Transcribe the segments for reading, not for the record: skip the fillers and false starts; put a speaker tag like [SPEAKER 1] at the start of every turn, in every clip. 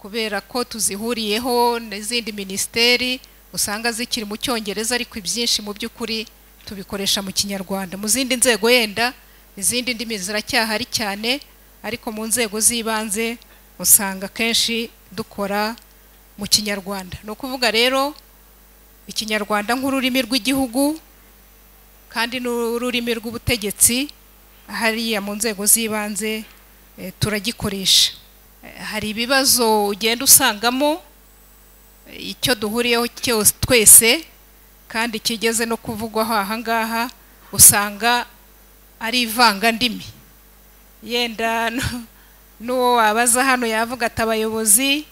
[SPEAKER 1] Kubera ko tuzihuriyeho n'izindi minisiteri usanga zikiri mu Cyongereza, ariko ibyinshi mu by'ukuri tubikoresha mu Kinyarwanda. Mu zindi nzego yenda izindi ndimi ziracyahari cyane, ariko mu nzego z'ibanze usanga kenshi dukora mu Kinyarwanda. Ni ukuvuga rero Ikinyarwanda nk'ururimi rw'igihugu kandi n'ururimi rw'ubutegetsi hariya mu nzego z'ibanze turagikoresha. Hari ibibazo ugenda usangamo icyo duhuriyeho cyose twese kandi kigeze no kuvugwaho aha ngaha, usanga ari ivangandimi. Yenda n'uwo wabaza hano yavuga ati abayobozi,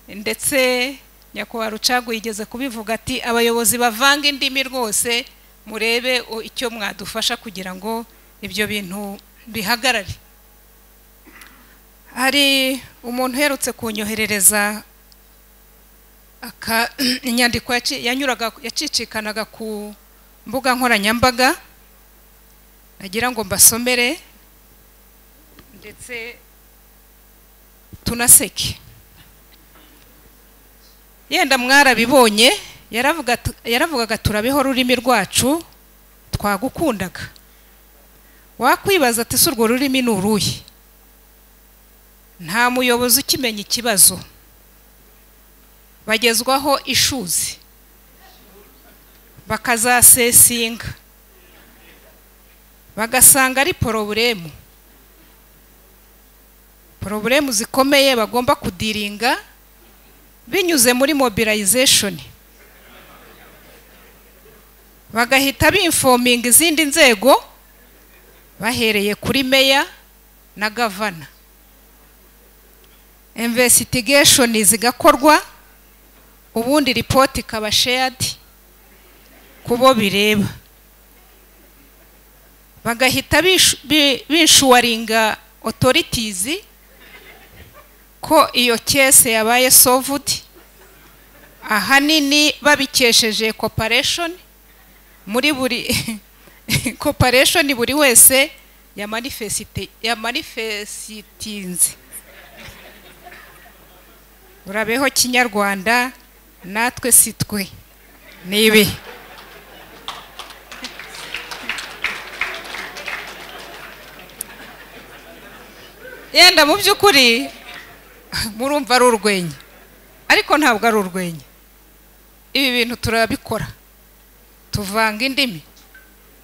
[SPEAKER 1] ndetse nyakubahwa Rucagu yigeze kubivuga ati abayobozi bavanga indimi rwose murebe icyo mwadufasha kugira ngo ibyo bintu bihagarare. Hari umuntu uherutse kunyoherereza inyandiko yanyuraga yacicikanaga ku mbuga nkoranyambaga, nagira ngo mbasomere ndetse tunaseke. Yenda mwarabibonye, yaravugaga turabeho ururimi rwacu twagukundaga. Wakwibaza ati se urwo rurimi ni uruhe? Nta muyobozi ukimenya ikibazo, bagezwaho ishuzi bakazasesinga bagasanga ari poroburemu zikomeye bagomba kudiringa binyuze muri mobilization, bagahita binfominga izindi nzego bahereye kuri meya na gavana. Investigation zigakorwa, ubundi report ikaba shared kubo bireba, bagahita binshuwaringa authorities ko iyo case yabaye solved, ahanini babikesheje cooperation muri buri cooperation buri wese ya manifestinze. Urabeho Kinyarwanda, natwe sitwe nibi. Yenda mu by'ukuri murumva ari urwenya, ariko ntabwo ari urwenya. Ibi bintu turabikora, tuvanga indimi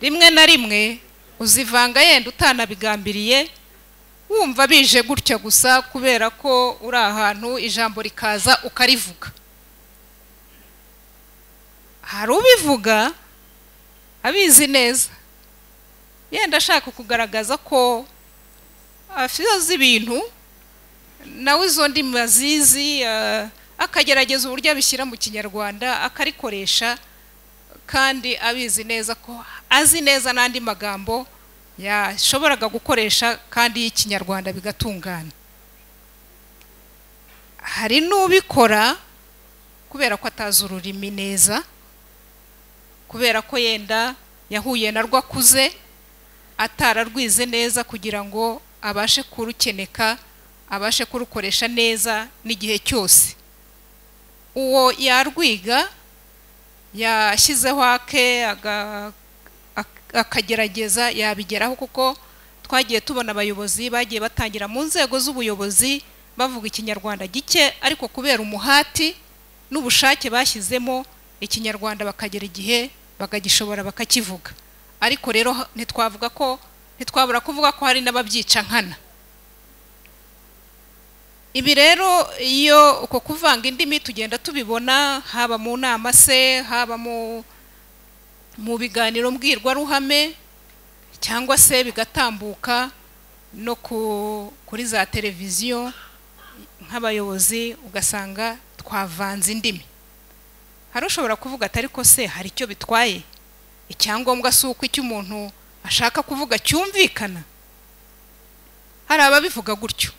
[SPEAKER 1] rimwe na rimwe uzivanga yenda utanabigambiriye, wumva bije gutya gusa kubera ko uri ahantu ijambo rikaza ukarivuga. Hari ubivuga abizi neza, yenda ashaka kugaragaza ko afize ibintu nawe izo ndimi azizi, akagerageza uburyo abishyira mu Kinyarwanda akarikoresha, kandi abizi neza ko azi neza n'andi magambo yashoboraga gukoresha kandi y'Ikinyarwanda bigatungana. Hari n'ubikora kubera ko atazi ururimi neza, kubera ko yenda yahuye narwo akuze atararwize neza kugira ngo abashe kurukeneka, abashe kurukoresha neza n'igihe cyose. Uwo yarwiga yashyizeho ake akagerageza yabigeraho, kuko twagiye tubona abayobozi bagiye batangira mu nzego z'ubuyobozi bavuga Ikinyarwanda gike, ariko kubera umuhati n'ubushake bashyizemo Ikinyarwanda bakagera igihe bakagishobora bakakivuga. Ariko rero ntitwavuga ko ntitwabura kuvuga ko hari n'ababyica nkana. Ibi rero iyo uko kuvanga indimi tugenda tubibona haba mu nama se, haba mu biganiro mbwirwaruhame, cyangwa se bigatambuka no kuri za televiziyo nk'abayobozi ugasanga twavanze indimi. Hari ushobora kuvuga ati ariko se hari icyo bitwaye? Icyangombwa si uko icyo umuntu ashaka kuvuga cyumvikana. Hari ababivuga gutyo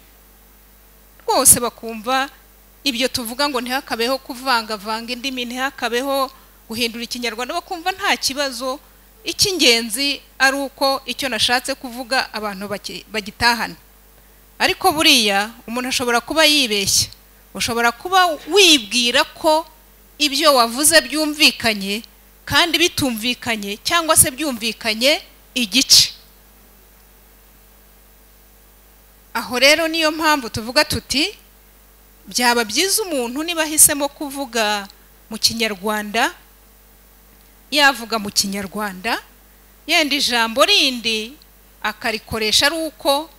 [SPEAKER 1] rwose, bakumva ibyo tuvuga ngo ntihakabeho kuvangavanga indimi, ntihakabeho guhindura Ikinyarwanda, bakumva nta kibazo, icy'ingenzi ari uko icyo nashatse kuvuga abantu bagitahana. Ariko buriya umuntu ashobora kuba yibeshya, Ushobora kuba wibwira ko ibyo wavuze byumvikanye kandi bitumvikanye, cyangwa se byumvikanye igice. Aho rero niyo mpamvu tuvuga tuti byaba byiza umuntu niba ahisemo kuvuga mu Kinyarwanda yavuga mu Kinyarwanda, yenda ijambo rindi akarikoresha ari uko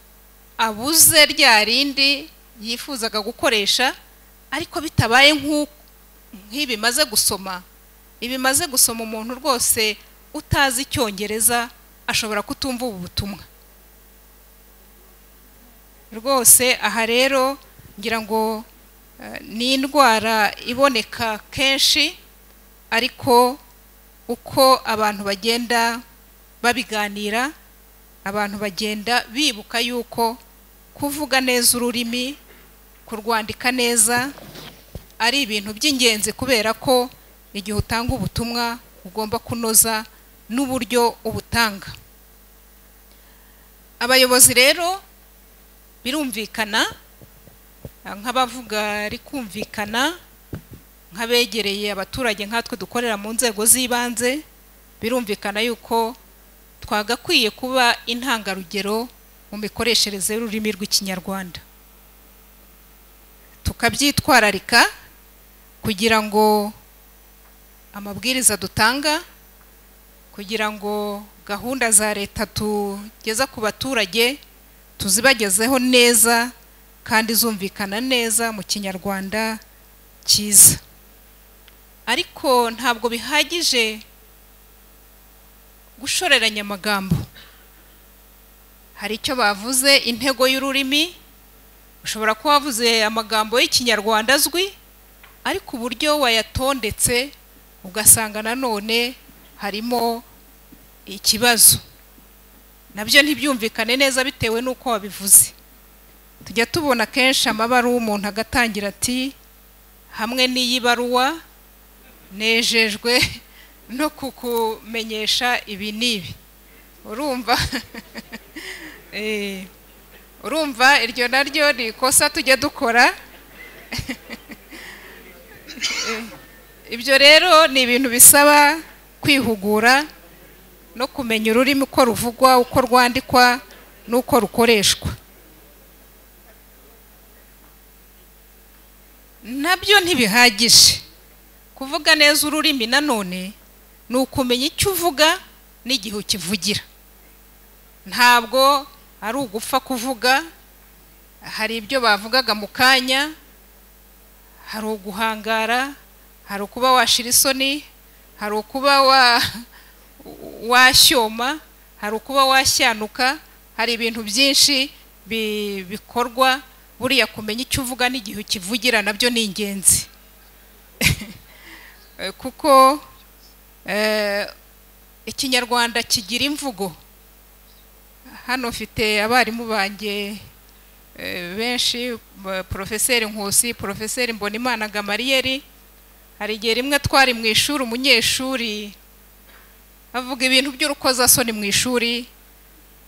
[SPEAKER 1] abuze rya rindi yifuzaga gukoresha, ariko bitabaye nk'ibimaze gusoma. Ibimaze gusoma umuntu rwose utazi Icyongereza ashobora kutumva ubu butumwa rwose. Aha rero ngira ngo ni indwara iboneka kenshi, ariko uko abantu bagenda babiganira, abantu bagenda bibuka yuko kuvuga neza ururimi, kurwandika neza ari ibintu by'ingenzi, kubera ko igihe utanga ubutumwa ugomba kunoza n'uburyo ubutanga. Abayobozi rero birumvikana, nk'abavuga rikumvikana, nk'abegereye abaturage nkatwe dukorera mu nzego z'ibanze, birumvikana yuko twagakwiye kuba intangarugero mu mikoreshereze y'ururimi rw'Ikinyarwanda, tukabyitwararika kugira ngo amabwiriza dutanga, kugira ngo gahunda za leta tugeza ku baturage tuzibagezeho neza kandi zumvikana neza mu Kinyarwanda cyiza. Ariko ntabwo bihagije gushoreranya amagambo. Hari icyo bavuze, intego y'ururimi, ushobora kuba wavuze amagambo y'Ikinyarwanda azwi, ariko uburyo wayatondetse ugasanga nanone harimo ikibazo, nabyo ntibyumvikane neza bitewe n'uko wabivuze. Tujya tubona kenshi amabaruwa umuntu agatangira ati hamwe n'iyi baruwa nejejwe no kukumenyesha ibi n'ibi. Urumva urumva iryo naryo ni ikosa tujya dukora. Ibyo rero ni ibintu bisaba kwihugura no kumenya ururimi uko ruvugwa, uko rwandikwa n'uko rukoreshwa. Nabyo ntibihagije. Kuvuga neza ururimi nanone ni ukumenya icyo uvuga n'igihe ukivugira. Ntabwo ari ugupfa kuvuga. Hari ibyo bavugaga mu kanya, hari uguhangara, hari ukuba washira isoni, hari ukuba washyoma, hari ukuba washyanuka, hari ibintu byinshi bikorwa. Buriya kumenya icyo uvuga n'igihe ukivugira nabyo ni ingenzi, kuko Ikinyarwanda kigira imvugo. Hano mfite abarimu banjye benshi, Profeseri Nkusi, Profeseri Mbonimana Gamariyeri. Hari igihe rimwe twari mu ishuri, umunyeshuri avuga ibintu by'urukozasoni mu ishuri,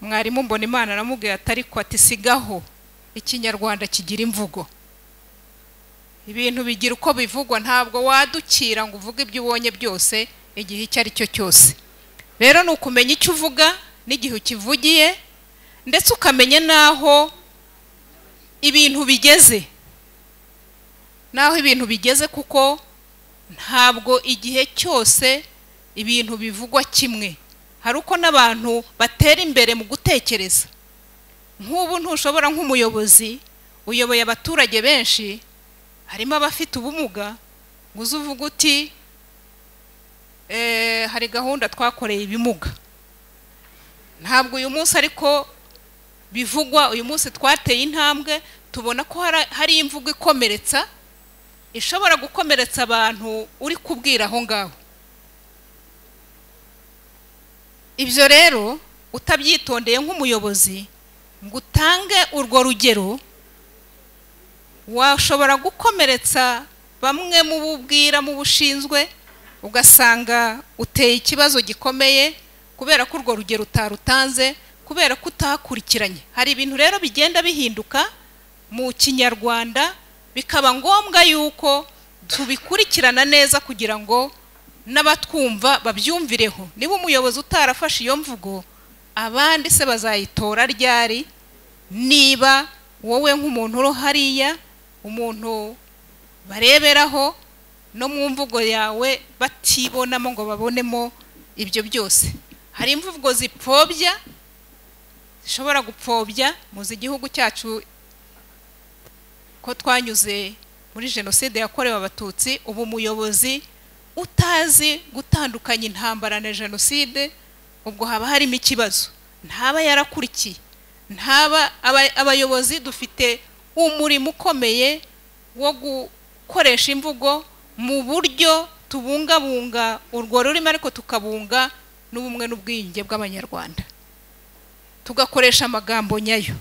[SPEAKER 1] mwarimu Mbonimana aramubwira ati ariko ati sigaho, Ikinyarwanda kigira imvugo, ibintu bigira uko bivugwa, ntabwo wadukira ngo uvuge ibyo ubonye byose igihe icyo ari cyo cyose. Rero ni ukumenya icyo uvuga n'igihe ukivugiye, ndetse ukamenya n'aho ibintu bigeze, n'aho ibintu bigeze, kuko ntabwo igihe cyose ibintu bivugwa kimwe. Hari uko n'abantu batera imbere mu gutekereza. Nk'ubu ntushobora nk'umuyobozi uyoboye abaturage benshi harimo abafite ubumuga ngo uze uvuge uti hari gahunda twakoreye ibimuga. Ntabwo uyu munsi ariko bivugwa. Uyu munsi twateye intambwe, tubona ko hari imvugo ikomeretsa, ishobora gukomeretsa abantu uri kubwira aho ngaho. Ibyo rero utabyitondeye nk'umuyobozi ngo utange urwo rugero, washobora gukomeretsa bamwe mu bubwira mu bushinzwe, ugasanga uteye ikibazo gikomeye kubera ko urwo rugero utarutanze, kubera ko utakurikiranye. Hari ibintu rero bigenda bihinduka mu Kinyarwanda Bikaba ngombwa yuko tubikurikirana neza kugira ngo n'abatwumva babyumvireho. Niba umuyobozi utarafashe iyo mvugo, abandi se bazayitora ryari? Niba wowe nk'umuntu uri hariya, umuntu bareberaho no mu mvugo yawe batibonamo ngo babonemo ibyo byose. Hari imvugo zipfobya, zishobora gupfobya. Muzi igihugu cyacu ko twanyuze muri jenoside yakorewe Abatutsi. Ubu umuyobozi utazi gutandukanya intambara na jenoside, ubwo haba harimo ikibazo, ntaba yarakurikiye. Ntaba abayobozi dufite umurimo ukomeye wo gukoresha imvugo mu buryo tubungabunga urwo rurimi, ariko tukabunga n'ubumwe n'ubwiyunge bw'Abanyarwanda, tugakoresha amagambo nyayo.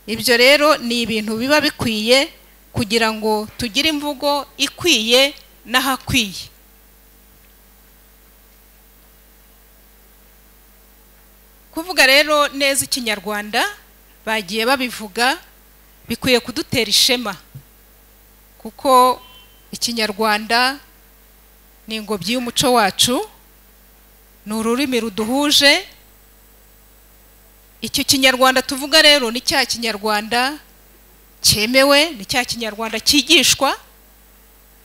[SPEAKER 1] Ibyo rero ni ibintu biba bikwiye kugira ngo tugire imvugo ikwiye n'ahakwiye. Kuvuga rero neza Ikinyarwanda, bagiye babivuga, bikwiye kudutera ishema, kuko Ikinyarwanda ni ingobyi y'umuco wacu, ni ururimi ruduhuje. Icyo Kinyarwanda tuvuga rero ni cya Kinyarwanda cyemewe, ni cya Kinyarwanda cyigishwa,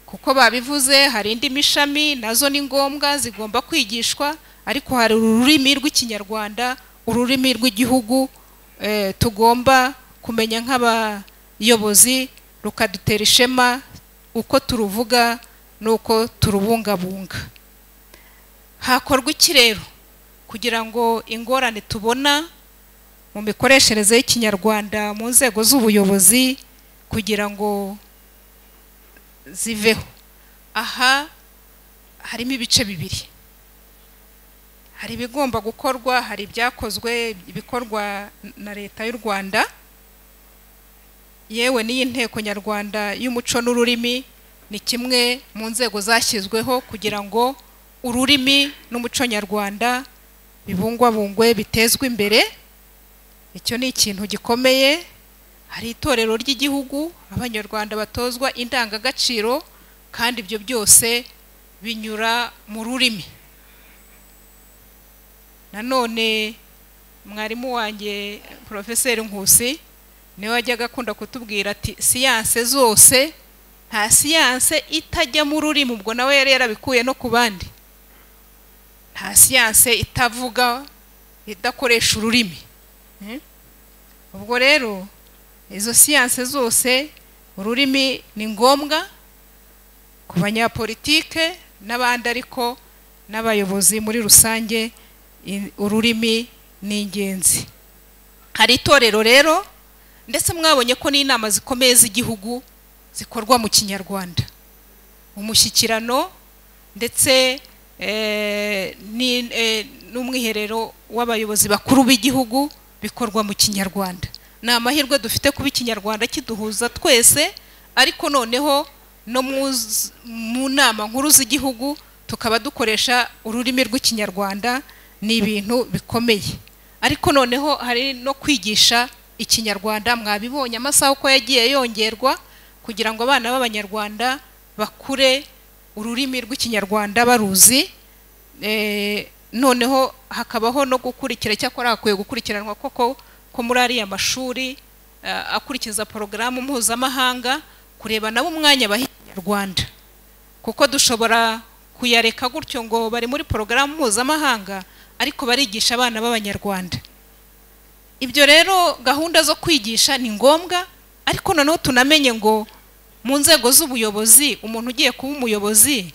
[SPEAKER 1] kuko babivuze hari indi mishami nazo ni ngombwa zigomba kwigishwa, ariko hari ururimi rw'Ikinyarwanda, ururimi rw'igihugu tugomba kumenya nk'abayobozi, rukadutera ishema uko turuvuga nuko turubungabunga. Hakorwa iki rero kugira ngo ingorane tubona mu mikoreshereze y'Ikinyarwanda mu nzego z'ubuyobozi kugira ngo ziveho? Aha harimo ibice bibiri. Hari ibigomba gukorwa, hari ibyakozwe, ibikorwa na Leta y'u Rwanda, yewe n'iyi Nteko Nyarwanda y'Umuco n'Ururimi ni kimwe mu nzego zashyizweho kugira ngo ururimi n'umuco nyarwanda bibungwabungwe, bitezwe imbere. Icyo ni ikintu gikomeye. Hari itorero ry'igihugu, Abanyarwanda batozwa indangagaciro, kandi ibyo byose binyura mu rurimi. Nanone mwarimu wanjye Profeseri Nkusi niwe wajyaga akunda kutubwira ati siyanse zose, nta siyanse itajya mu rurimi. Ubwo nawe yari yarabikuye no ku bandi. Nta siyanse itavuga, idakoresha ururimi. Ubwo rero izo siyanse zose ururimi ni ngombwa ku banyapolitike n'abandi, ariko n'abayobozi muri rusange ururimi ni ingenzi. Hari itorero rero, ndetse mwabonye ko n'inama zikomeye z'igihugu zikorwa mu Kinyarwanda, umushyikirano ndetse n'umwiherero w'abayobozi bakuru b'igihugu bikorwa mu Kinyarwanda. Ni amahirwe dufite kuba Ikinyarwanda kiduhuza twese, ariko noneho no mu nama nkuru z'igihugu tukaba dukoresha ururimi rw'Ikinyarwanda, ni ibintu bikomeye. Ariko noneho hari no kwigisha Ikinyarwanda, mwabibonye amasaha uko yagiye yongerwa kugira ngo abana b'Abanyarwanda bakure ururimi rw'Ikinyarwanda baruzi. Noneho hakabaho no gukurikira, cyakora hakwiye gukurikiranwa koko ko muri ariya mashuri akurikiza porogaramu mpuzamahanga, kureba nabo umwanya baha Ikinyarwanda, kuko dushobora kuyareka gutyo ngo bari muri porogaramu mpuzamahanga, ariko barigisha abana b'Abanyarwanda. Ibyo rero gahunda zo kwigisha ni ngombwa, ariko noneho tunamenye ngo mu nzego z'ubuyobozi, umuntu ugiye kuba umuyobozi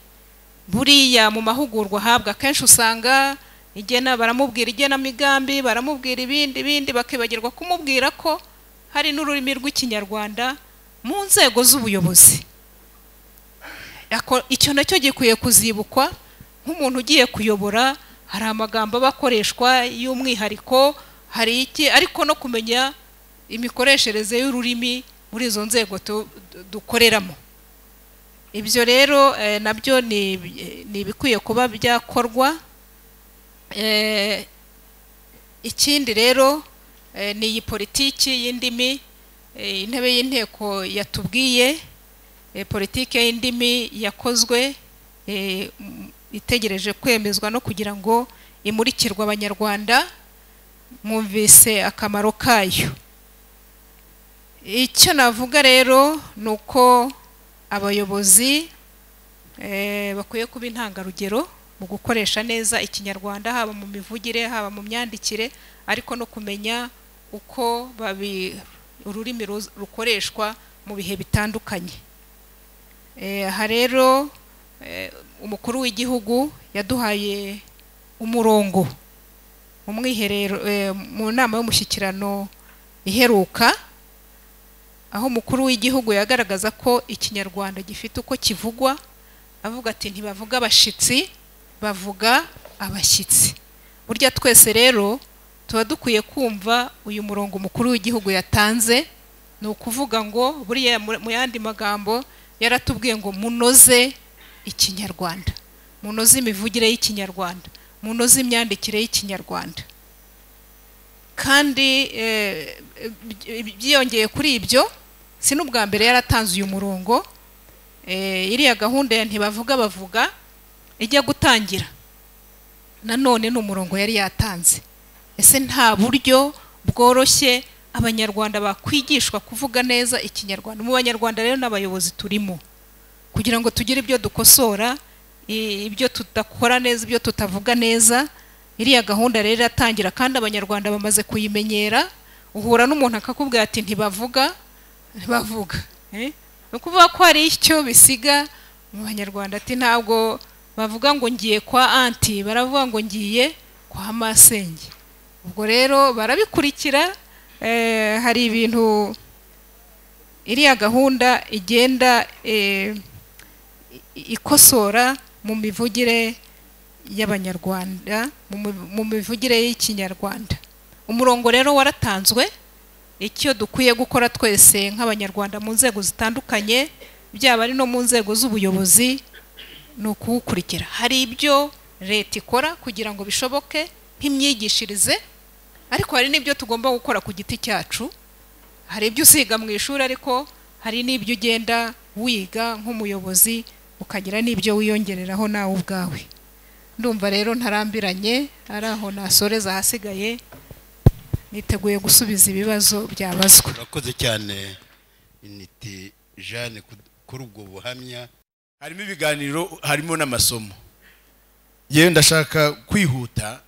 [SPEAKER 1] buriya mu mahugurwa ahabwa kenshi usanga igena baramubwira igenamigambi, baramubwira ibindi bindi, bakibagirwa kumubwira ko hari n'ururimi rw'Ikinyarwanda mu nzego z'ubuyobozi. Icyo nacyo gikwiye kuzibukwa nk'umuntu ugiye kuyobora. Hari amagambo abakoreshwa y'umwihariko, hari iki, ariko no kumenya imikoreshereze y'ururimi muri izo nzego dukoreramo. Ibyo rero nabyo ni ibikwiye kuba byakorwa. Ikindi rero ni iyi politiki y'indimi, intebe y'inteko yatubwiye. Politike y'indimi yakozwe itegereje kwemezwa no kugira ngo imurikirwe Abanyarwanda. Mwumvise akamaro kayo. Icyo navuga rero ni uko abayobozi bakwiye kuba intangarugero mu gukoresha neza Ikinyarwanda, haba mu mivugire, haba mu myandikire, ariko no kumenya uko ururimi rukoreshwa mu bihe bitandukanye. Aha rero umukuru w'igihugu yaduhaye umurongo mu mwiherero, mu nama y'umushyikirano iheruka, aho umukuru w'igihugu yagaragaza ko Ikinyarwanda gifite uko kivugwa, avuga ati ntibavuga abashitsi, bavuga abashyitsi. Burya twese rero tuba dukwiye kumva uyu murongo umukuru w'igihugu yatanze. Ni ukuvuga ngo buriya mu yandi magambo yaratubwiye ngo munoze Ikinyarwanda, munoze imivugire y'Ikinyarwanda, munoze imyandikire y'Ikinyarwanda. Kandi byiyongeye kuri ibyo, si n'ubwa mbere yaratanze uyu murongo. Iriya gahunda ya ntibavuga bavuga ijya gutangira, nanone ni umurongo yari yatanze. Ese nta buryo bworoshye Abanyarwanda bakwigishwa kuvuga neza Ikinyarwanda? Mu Banyarwanda rero n'abayobozi turimo, kugira ngo tugire ibyo dukosora, ibyo tudakora neza, ibyo tutavuga neza. Iriya gahunda rero iratangira kandi Abanyarwanda bamaze kuyimenyera. Uhura n'umuntu akakubwira ati ntibavuga, ntibavuga. Ni ukuvuga ko hari icyo bisiga mu Banyarwanda, ati ntabwo bavuga ngo ngiye kwa anti, baravuga ngo ngiye kwa masenge. Ubwo rero barabikurikira. Hari ibintu iriya gahunda igenda ikosora mu mivugire y'Abanyarwanda, mu mivugire y'Ikinyarwanda. Umurongo rero waratanzwe. Icyo dukwiye gukora twese nk'Abanyarwanda mu nzego zitandukanye, byaba ari no mu nzego z'ubuyobozi, ni ukuwukurikira. Hari ibyo leta ikora kugira ngo bishoboke nk'imyigishirize, ariko hari n'ibyo tugomba gukora ku giti cyacu. Hari ibyo usiga mu ishuri, ariko hari n'ibyo ugenda wiga nk'umuyobozi, ukagira n'ibyo wiyongereraho nawe ubwawe. Ndumva rero ntarambiranye, ari aho nasoreza, ahasigaye niteguye gusubiza ibibazo byabazwa.
[SPEAKER 2] Urakoze cyane Intiti Jeanne kuri ubwo buhamya.
[SPEAKER 3] Harimo ibiganiro, harimo n'amasomo. Yewe ndashaka kwihuta,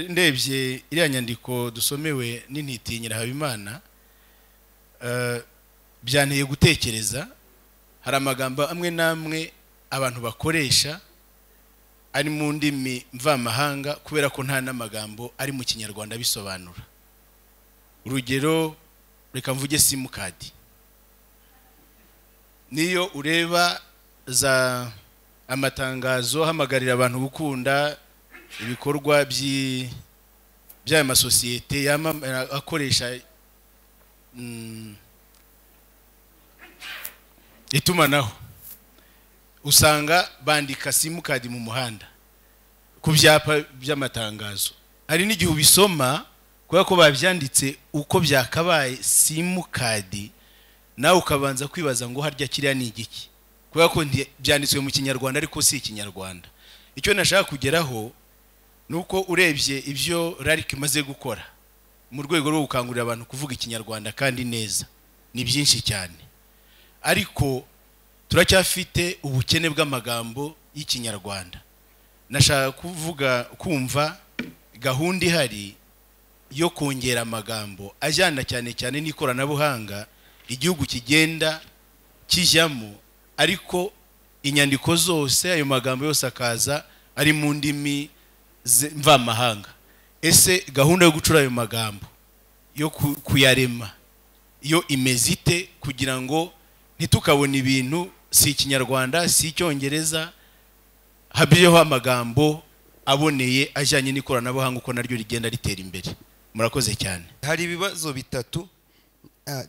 [SPEAKER 3] ndebye iriya nyandiko dusomewe n'Intiti Nyirahabimana, byanteye gutekereza. Hari amagambo amwe n'amwe abantu bakoresha ari mu ndimi mvamahanga, kubera ko nta n'amagambo ari mu Kinyarwanda bisobanura. Urugero, reka mvuge simukadi. Niyo ureba za amatangazo ahamagarira abantu gukunda ibikorwa by'aya masosiyete akoresha itumanaho, usanga bandika simukadi mu muhanda ku byapa by'amatangazo. Hari n'igihe ubisoma kubera ko babyanditse uko byakabaye simukadi, nawe ukabanza kwibaza ngo harya kiriya ni igiki, kubera ko byanditswe mu Kinyarwanda ariko si Ikinyarwanda. Icyo nashaka kugeraho ni uko urebye ibyo RALC imaze gukora mu rwego rwo gukangurira abantu kuvuga Ikinyarwanda kandi neza, ni byinshi cyane, ariko turacyafite ubukene bw'amagambo y'Ikinyarwanda. Nashaka kuvuga kumva gahunda ihari yo kongera amagambo ajyana cyane cyane n'ikoranabuhanga igihugu kigenda kijyamo, ariko inyandiko zose ayo magambo yose akaza ari mu ndimi mvamahanga. Ese gahunda yo gucura ayo magambo, yo kuyarema, yo imeze ite kugira ngo ntitukabone ibintu si Ikinyarwanda si Icyongereza, habiyeho amagambo aboneye ajyanye n'ikoranabuhanga uko naryo rigenda ritera imbere? Murakoze cyane.
[SPEAKER 4] Hari ibibazo bitatu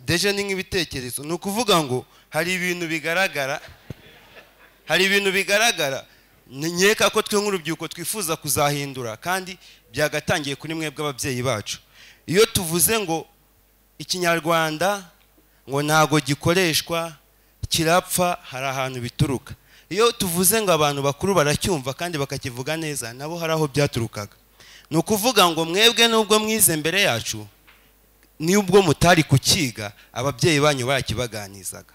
[SPEAKER 4] deje ni nk'ibitekerezo. Ni ukuvuga ngo hari ibintu bigaragara, hari ibintu bigaragara nkeka ko twe nk'urubyiruko twifuza kuzahindura, kandi byagatangiye kuri mwebwe ababyeyi bacu. Iyo tuvuze ngo Ikinyarwanda ngo ntago gikoreshwa, Kirapfa, hari ahantu bituruka. Iyo tuvuze ngo abantu bakuru baracyumva kandi bakakivuga neza, nabo hari aho byaturukaga. Ni ukuvuga ngo mwebwe nubwo mwize mbere yacu, nubwo mutari kukiga, ababyeyi banyu barakibaganizaga,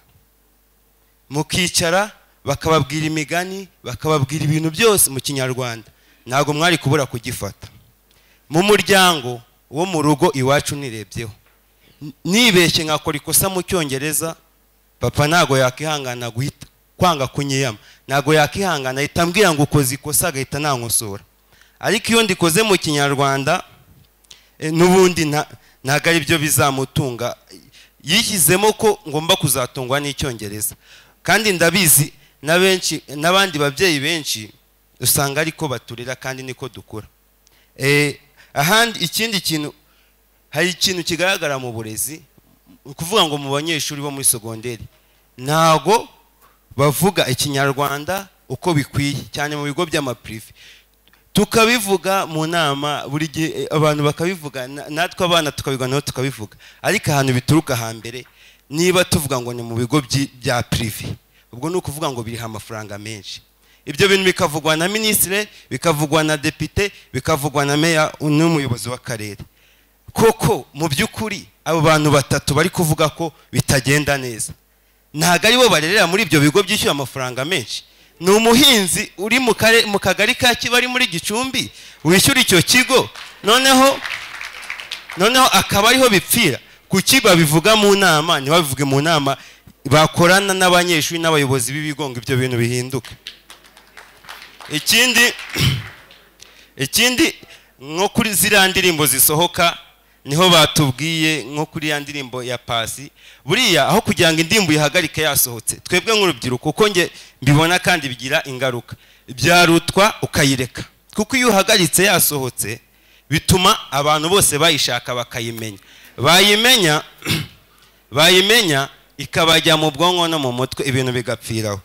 [SPEAKER 4] mukicara bakababwira imigani, bakababwira ibintu byose mu Kinyarwanda, ntabwo mwari kubura kugifata. Mu muryango wo mu rugo iwacu nirebyeho, nibeshye nkakora ikosa mu Cyongereza, papa ntago yakihangana guhita kwanga kunyiyama, ntago yakihangana, ahita ambwira ngo ukoze ikosa, agahita nankosora. Ariko iyo ndikoze mu Kinyarwanda, n'ubundi ntago ari byo bizamutunga. Yishyizemo ko ngomba kuzatungwa n'Icyongereza, kandi ndabizi na benshi n'abandi babyeyi benshi usanga ariko baturera kandi niko dukura. Ahandi ikindi kintu, hari ikintu kigaragara mu burezi, ukuvuga ngo mu banyeshuri bo muri segonderi ntago bavuga Ikinyarwanda uko bikwiye, cyane mu bigo by'amaprive. Tukabivuga mu nama buri gihe, abantu bakabivuga, natwe abana tukabiganiraho tukabivuga, ariko ahantu bituruka hambere, niba tuvuga ngo ni mu bigo bya prive, ubwo ni ukuvuga ngo biriha amafaranga menshi. Ibyo bintu bikavugwa na minisitiri, bikavugwa na depite, bikavugwa na meya n'umuyobozi w'akarere. Koko mu by'ukuri abo bantu batatu bari kuvuga ko bitagenda neza, ntabwo aribo barerera muri ibyo bigo byishyura amafaranga menshi. Ni umuhinzi uri mu kagari ka Kibari muri Gicumbi wishyura icyo kigo, noneho akaba ariho bipfira. Kuki babivuga mu nama? Ntibabivuge mu nama bakorana n'abanyeshuri n'abayobozi b'ibigo ngo ibyo bintu bihinduke. Ikindi nko kuri ziriya ndirimbo zisohoka, niho batubwiye nko kuri ya ndirimbo ya Pasi, buriya aho kugira ngo indirimbo ihagarike yasohotse, twebwe nk'urubyiruko uko nge mbibona kandi bigira ingaruka, byarutwa ukayireka, kuko iyo uhagaritse yasohotse bituma abantu bose bayishaka bakayimenya, bayimenya ikabajya mu bwonko no mu mutwe, ibintu bigapfiraho.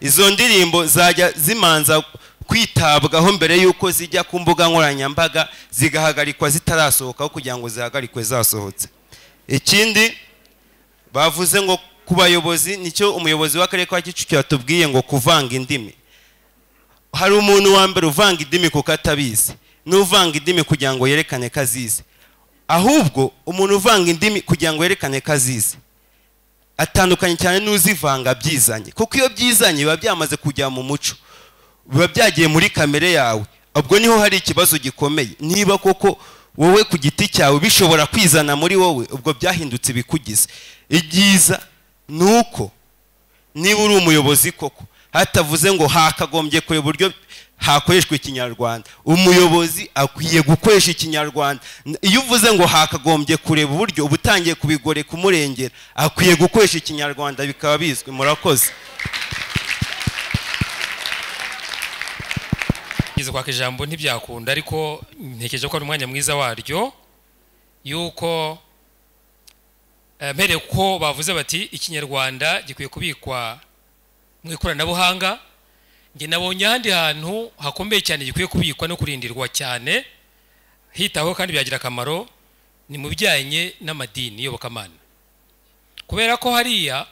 [SPEAKER 4] Izo ndirimbo zajya zimanza kwitabwaho mbere yuko zijya ku mbuga nkoranyambaga, zigahagarikwa zitarasohoka kugira ngo zihagarikwe zasohotse. Ikindi bavuze ngo ku bayobozi, nicyo umuyobozi w'akarere ka Kicukiro yatubwiye ngo kuvanga indimi. Hari umuntu wa mbere uvanga indimi kuko atabizi, n'uvanga indimi kugira ngo yerekane ko azizi. Ahubwo umuntu uvanga indimi kugira ngo yerekane ko azizi atandukanye cyane n'uzivanga byizanye, kuko iyo byizanye biba byamaze kujya mu muco, biba byagiye muri kamere yawe. Ubwo niho hari ikibazo gikomeye. Niba koko wowe ku giti cyawe bishobora kwizana muri wowe, ubwo byahindutse bikugize. Ibyiza nuko niba uri umuyobozi koko, hatavuze ngo hakagombye kureba uburyo hakoreshwa Ikinyarwanda, umuyobozi akwiye gukoresha Ikinyarwanda. Iyo uvuze ngo hakagombye kureba uburyo, uba utangiye kubigore kumurengera. Akwiye gukoresha Ikinyarwanda bikaba bizwi. Murakoze.
[SPEAKER 5] Ngeze kwaka ijambo ntibyakunda, ariko ntekereje ko ari umwanya mwiza waryo, yuko mpereye ko bavuze bati Ikinyarwanda gikwiye kubikwa mu ikoranabuhanga. Nge nabonye ahandi hantu hakomeye cyane gikwiye kubikwa no kurindirwa cyane hitaho kandi byagira akamaro, ni mu bijyanye n'amadini yobokamana, kubera ko hariya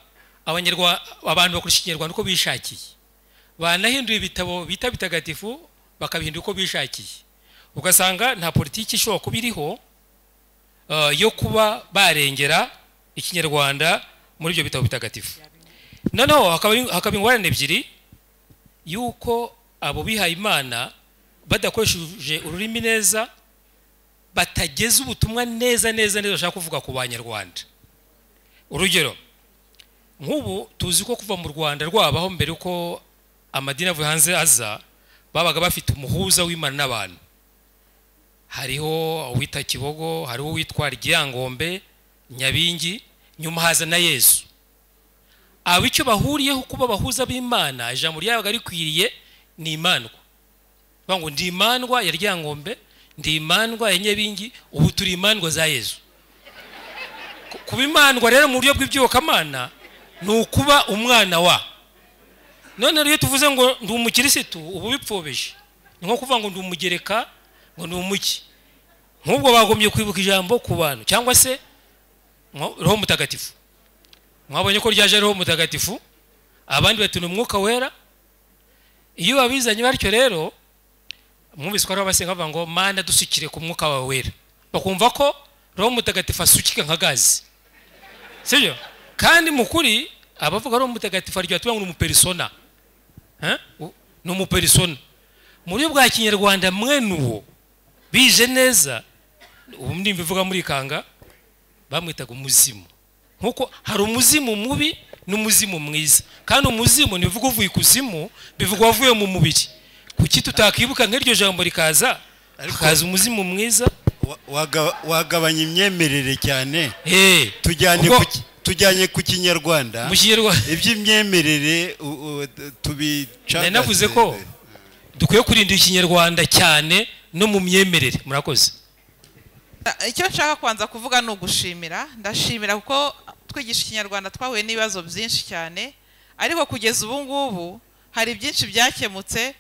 [SPEAKER 5] abantu bakoresha Ikinyarwanda uko bishakiye, banahindura ibitabo bita bitagatifu bakabihindura uko bishakiye, ugasanga nta politiki ishobora kuba iriho yo kuba barengera Ikinyarwanda muri ibyo bitabo bitagatifu. Noneho hakaba ingorane ebyiri, yuko abo bihaye Imana badakoresheje ururimi neza, batageza ubutumwa neza neza neza bashaka kuvuga ku Banyarwanda. Urugero nk'ubu tuzi ko kuva mu Rwanda rwabaho mbere uko amadini avuye hanze aza, babaga bafite umuhuza w'Imana n'abantu. Hariho uwita Kibogo, hariho uwitwa Ryangombe, Nyabingi, nyuma haza na Yesu. Abo icyo bahuriyeho kuba bahuza b'Imana, ijambo ryabaga rikwiriye ni imandwa. Ngo ndi imandwa ya Ryangombe, ndi imandwa ya Nyabingi, ubu turi imandwa za Yesu. Kuba imandwa rero mu buryo bw'ibyokamana ni ukuba umwana wa. None rero tuvuze ngo ndi umukirisitu, ubu bipfobeje. Ni nko kuvuga ngo ndi umugereka, ngo ndi umuki. Nk'ubwo bagombye kwibuka ijambo ku bantu, cyangwa se Roho Mutagatifu. Mwabonye ko ryaje Roho Mutagatifu, abandi bati ni Umwuka Wera. Iyo babizanye batyo rero, mwumvise ko ari abasenga bavuga ngo Mana dusukire ku Mwuka wawe Wera, bakumva ko Roho Mutagatifu asukika nka gazi, sibyo? Kandi mu kuri abavuga Roho Mutagatifu aryo tuba ngo ni umupersona, ni umupersona mu buryo bwa Kinyarwanda mwene uwo bije neza. Ubu ndimbivuga muri kanga bamwitaga umuzimu, nkuko hari umuzimu mubi n'umuzimu mwiza. Kandi umuzimu ntibivuga uvuye ikuzimu, bivuga wavuye mu mubiri. Kuki tutakibuka nk'iryo jambo rikaza hakaza umuzimu mwiza?
[SPEAKER 2] Wagabanya imyemerere cyane. Tujyanye ku Kinyarwanda, iby'imyemerere tubicagase.
[SPEAKER 5] Navuze ko dukwiye kurinda Ikinyarwanda cyane no mu myemerere. Murakoze.
[SPEAKER 6] Icyo nshaka kwanza kuvuga ni ugushimira. Ndashimira kuko twigisha Ikinyarwanda twahuye n'ibibazo byinshi cyane, ariko kugeza ubu ngubu hari byinshi byakemutse.